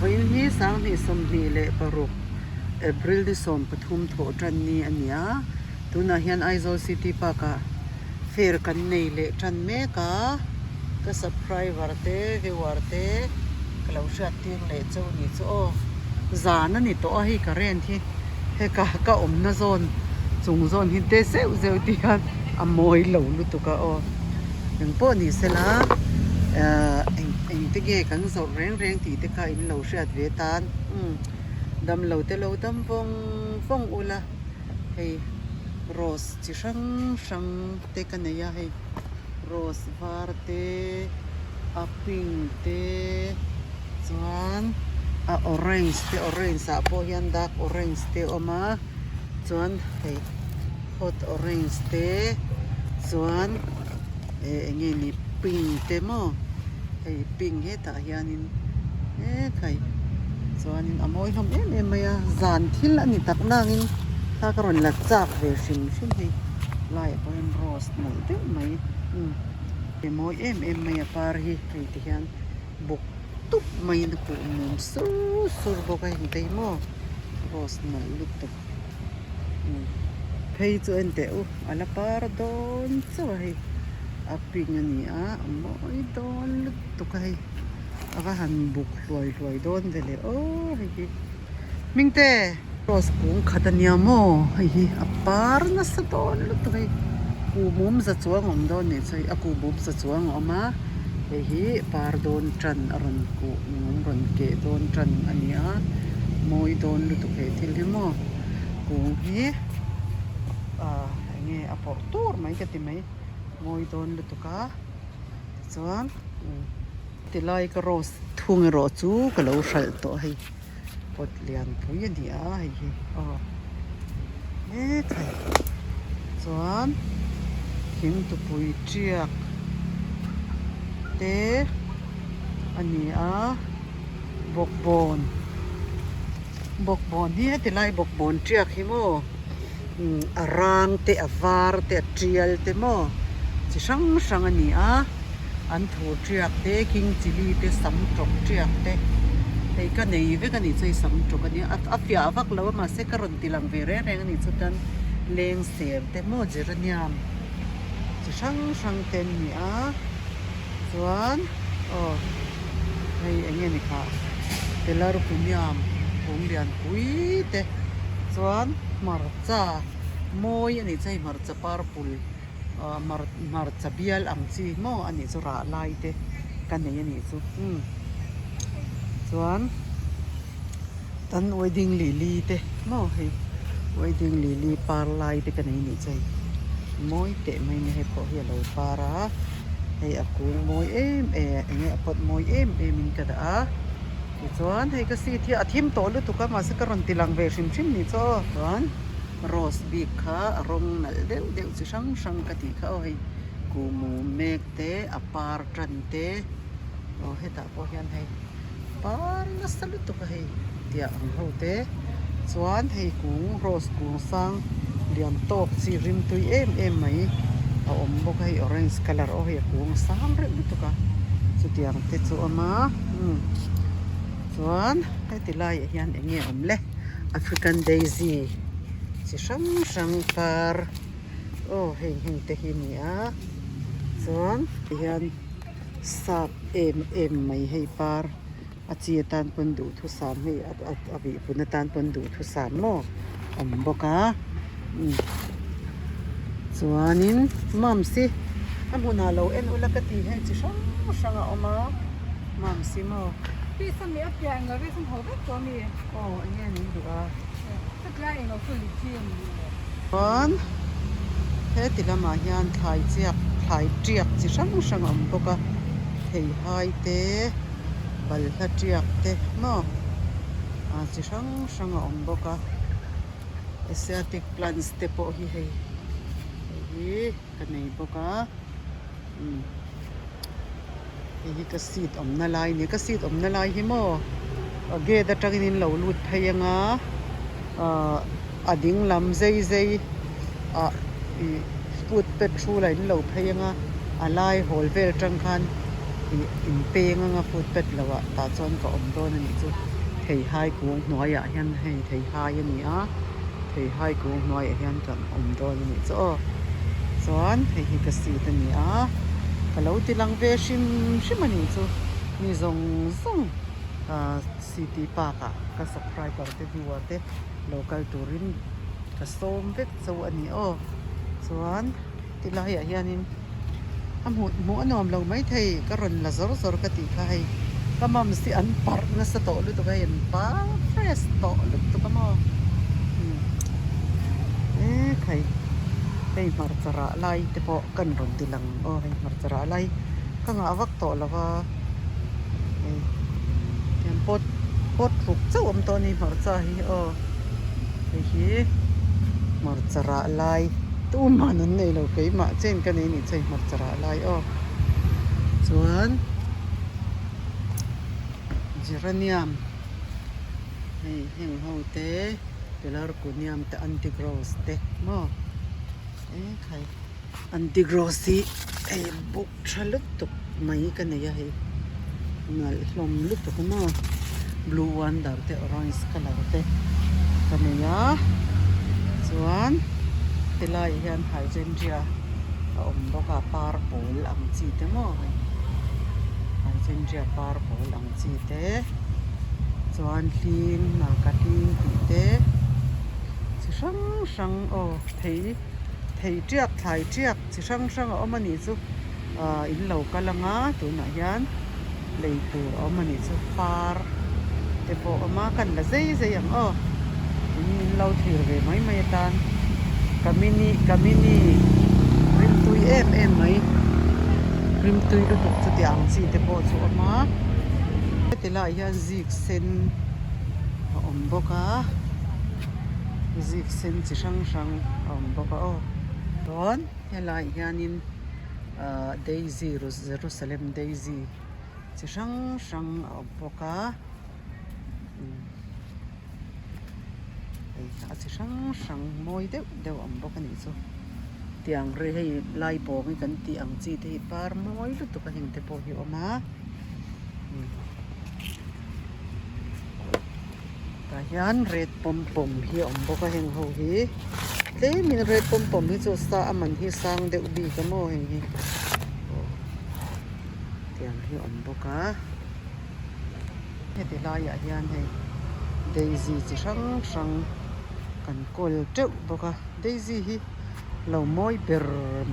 Vawiin hi 2026 April ni 13 thawh tan ni a ni a, tunah hian Aizawl City Park ah fair kan nei leh tan mek a, ka subscriber te viewer te ka lo hriat tir leh chauh a ni chu aw. Zan a ni tawh a hei current hi heka ka awmna zawn chung zawn hi de zeuh zeuh te hian a mawi lo lutuk a aw. Engpawh ni sela ahh eng engte nge kan zawrh reng reng tih te kha in lo hriat ve tan umm damlo te lo dam vawng vawng ula hei rose chi hrang hrang te ka nei a hei rose var te a pink te chuan a orange te orange ah pawh hian dark orange te a awm a chuan hei hot orange te chuan eh eng nge ni pink te maw hei pink hetah hianin hekhai chuanin a mawi hlawm em em mai a zan thil a ni tak nangin kha ka rawn la chak ve hrim hrim hei laiah pawh hian rose nalh deuh mai umm a mawi em em mai a par hi hei ti hian buk tup maiin a kuh mum sur sur bawk a engtei maw rose nalh lutuk. Phei chu en teh u a la par dawn chauh a hei a pink a ni a a mawi dawn lutuk a hei a va han buk hluai hluai dawn ve le aw hei hi Hmingte rose kung khat a nia maw hei hi a par nasa dawn lutuk a hei kuhmum za chuang a awm dawn nih chu hei a kuhmum za chuang a awm a hei hi par dawn tan a rawn kuhmum rawn keh dawn tan a ni a mawi dawn lutuk he thil hi maw kung hi ah eng nge a pawrh tur mai ka ti mai mawi dawn lutuk a tichuan tilai ka rose thung erawh chu ka lo hralh tawh hei pot lian pui a ni a hei hi aw hekhai chuan thingtupui tiak te a ni a bawkbawn bawkbawn hi heti lai bawkbawn tiak hi maw umm a rang te a var te a tial te maw chi hrang hrang a ni a an thur tiak te king chilli te sam tawk tiak te hei ka nei vek a nih chu hei sam tawk a nia a fiah vak lo a mahse ka rawn ti lang ve reng reng a nih chu tan leng ser te maw geranium chi hrang hrang te an ni a chuan aw hei eng nge ni kha pelargonium kung lian pui te chuan hmarcha mawi a nih chu hei hmarcha purple ah hmarcha bial ang chi maw a nih chu rah lai te ka nei a nih chu umm chuan tan wedding lily te maw hei wedding lily par lai te ka nei a nih chu hei mawi teh mai a ni hei pawh hi a lo par a hei a kung mawi em em eng nge a pot mawi em em in ka dah a tichuan hei ka seat hi a thim tawh lutuk a mahse ka rawn ti lang ve hrim hrim ni chu aw chuan rose bik kha a rawng nalh deuh deuh chi hrang hrang ka tih kha aw hei kuhmum mek te a par tan te aw hetah pawh hian hei par nasa lutuk a hei tiah ang ho te chuan hei kung rose kung sang lian tawk chi rimtui em em mai a awm bawk a hei orange colour aw hei a kung a sang reuh lutuk a chutiang te chu a awm a umm chuan heti laiah hian eng nge awm le African daisy chi hrang hrang par aw heng heng te hi a ni a chuan tihian sap em em mai hei par a chi atan pawn duhthusam hei a vihpun atan pawn duhthusam maw awm bawk a umm chuanin mams hi a hmunah lo en ula ka tih hei chi hrang hrang a awm a mams hi maw. Aw eng nge min duh a. Chuan heti lamah hian thlai chiak thlai tiak chi hrang hrang a awm bawk a theihai te balhla tiak te maw ah chi hrang hrang a awm bawk a asiatic plants te pawh hi hei hei hi ka nei bawk a umm hei hi ka seat awmna lai a ni ka seat awmna lai hi maw gate atangin in lo lut phei anga ahh a ding lam zei zei ah ih foot path hrul ah in lo phei anga a lai hawl vel atang khan Ih inpeng anga footpath lo ah tah chuan ka awm dawn a nih chu theihai kung hnuaiah hian hei theihai a ni a theihai kung hnuaiah hian kan awm dawn a nih chu aw chuan hei hi ka seat a ni a ka lo ti lang ve hrim hrim a nih chu mi zawng zawng ah city park ah ka subscriber te viewer te lo kal turin ka sawm vek chauh a ni aw chuan ti laiah hianin. A hmuh hmuh a nuam lo maithei ka rawn la zawr zawr ka tih kha hei ka mums hi an parh nasa tawh lutuk a hei an par fresh tawh lutuk a maw umm e khai hei hmarcha rah lai te pawh kan rawn ti lang aw hei hmarcha rah lai ka ngah vak tawh lo va hei tiang pot pot ruk chauh awm tawh a ni hmarcha hi aw hei hi hmarcha rah lai. Tuman an nei lo keimah chen ka nei nih chu hei hmarcha rah lai aw chuan geranium hei heng ho te pelargonium te antigross te maw ekhai antigross hi hei buk tha lutuk mai ka nei a hei nalh hlawm lutuk a maw blue wonder te orange colour te ka nei a chuan helaiah hian hydrangea a awm bawk a par pawl ang chi te maw hei hydrangea par pawl ang chi te chuan hling naka hling tih te chi hrang hrang aw thei thei tiak thlai tiak. Chi hrang hrang a awm a nih chu ahh in lo kal anga tunah hian lei tur a awm a nih chu far te pawh a awm a kan la zei zei ang aw in min lo thlir ve mai mai atan kamini kamini rimtui em em mai rimtui lutuk chuti ang chi te pawh chu a awm a heti laiah hian zik sen a awm bawk a zik sen chi hrang hrang a awm bawk a aw. Chuan helaiah hianin ahh daisy Jerusalem daisy chi hrang hrang a awm bawk a hei a chi hrang hrang mawi deuh deuh a awm bawk a nih chu tiang ri hei lai bawng hi kan tih ang chi te hi par mawi lutuk a heng te pawh hi a awm a. Tah hian red pawm pawm hi a awm bawk a heng ho hi tlemin red pawm pawm hi chu sa a man hi sang deuh bik a maw heng hi aw tiang hi a awm bawk a heti laiah hian hei daisy chi hrang hrang kan kawl teuh bawk a daisy hi lo mawi ber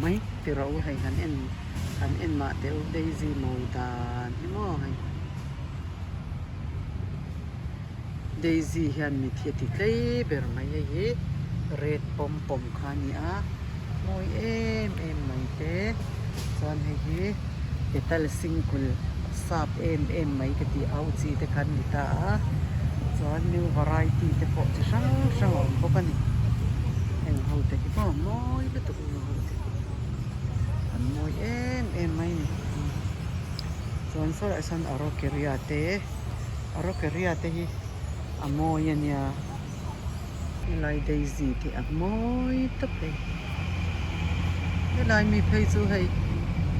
mai ti rawh u hei han en han en mah teh u daisy mawi dan hi maw hei. Daisy hian mit hi a ti tlei ber mai hei hi red pawm pawm kha a ni a mawi em em mai te chuan hei hi petal singkul sap em em mai ka tih au chi te kha an ni ta a chuan new variety te pawh chi hrang hrang a awm bawk a ni heng ho te hi pawh mawi lutuk heng ho te hi an mawi em em mai a ni. Chuan sawlaiah sawn araucaria te araucaria te hi a mawi a nia helai daisy te a mawi tawp hei helai mi phei chu hei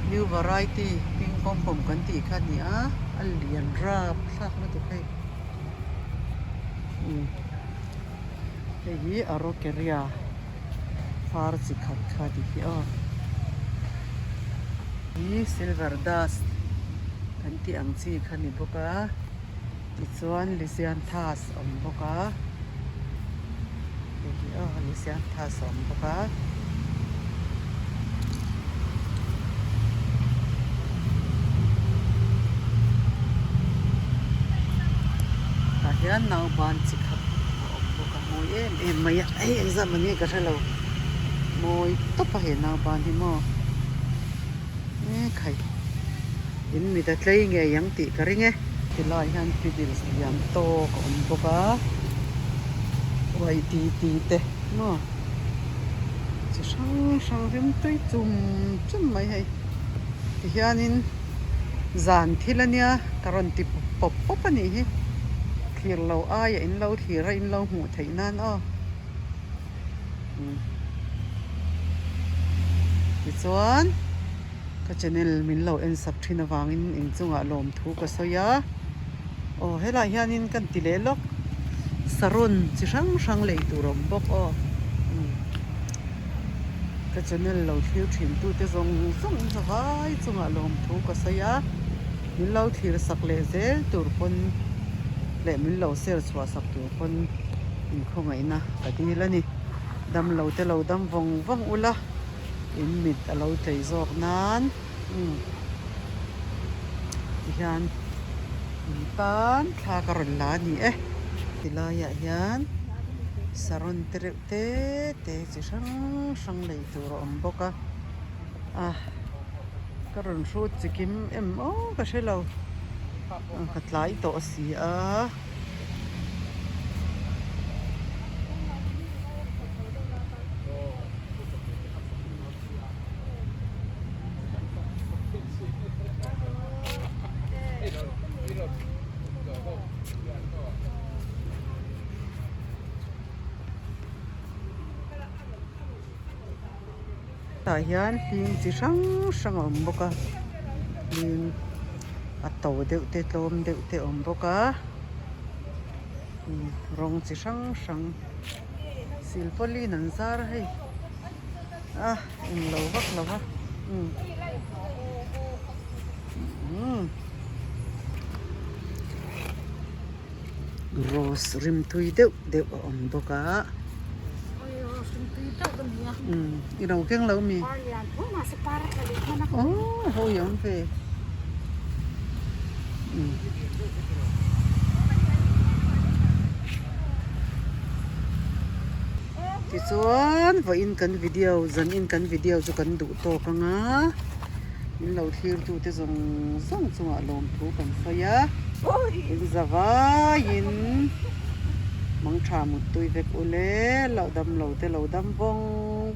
new variety pink pawm pawm kan tih kha a ni a a lian rap thlak lutuk hei umm hei hi araucaria far chi khat kha tih hi aw. Hi silver dust kan tih ang chi kha ni bawk a tichuan lisianthus a awm bawk a hei hi aw lisianthus a awm bawk a. Tah hian nauban chi khat a awm bawk a mawi em em mai a hei engzah mah nge ka hrelo mawi tawp a he nauban hi maw. E khai in mit a tlei ngei ang tih ka ring e. Tilai hian fiddles lian tawk a awm bawk a ytt te maw chi hrang hrang rim tui chum chum mai hei tihianin zan thil ania ka rawn ti pawp pawp a nih hi thlir lo aia in lo thlir a in lo hmuh theih nan aw. Tichuan. Ka channel min lo en sak thin avangin inchungah lawmthu ka sawi a. Aw helaiah hianin kan ti leh lawk saron chi hrang hrang lei tur a awm bawk aw. Ka channel lo thlir thin tute zawng zawng zavai chungah lawmthu ka sawi a. Min lo thlir sak leh zel tur pawn leh min lo share chhuah sak tur pawn inkhawngaihna ka dil a ni. Dam lo te lo dam vawng vawng ula. In mit a lo tlei zawk nan umm tihian in tan thla ka rawn la a ni e. Tilaiah hian saron te reuh te te chi hrang hrang lei tur a awm bawk a a ka rawn hrut chi kim em aw ka hre lo ka tlai tawh si a. Tah hian hling chi hrang hrang a awm bawk a hling a to deuh te tlawm deuh te a awm bawk a rawng chi hrang hrang. Silpauline an zar a hei a englo vak lo va umm rose rimtui deuh deuh a awm bawk a umm i lo keng lo mi aww hawi awm ve umm. Tichuan vawiin kan video zanin kan video chu kan duh tawk ang a min lo thlir tu te zawng zawng chungah lawmthu kan sawi a in za vaiin mangtha muttui vek ule loh dam lo te lo dam vawng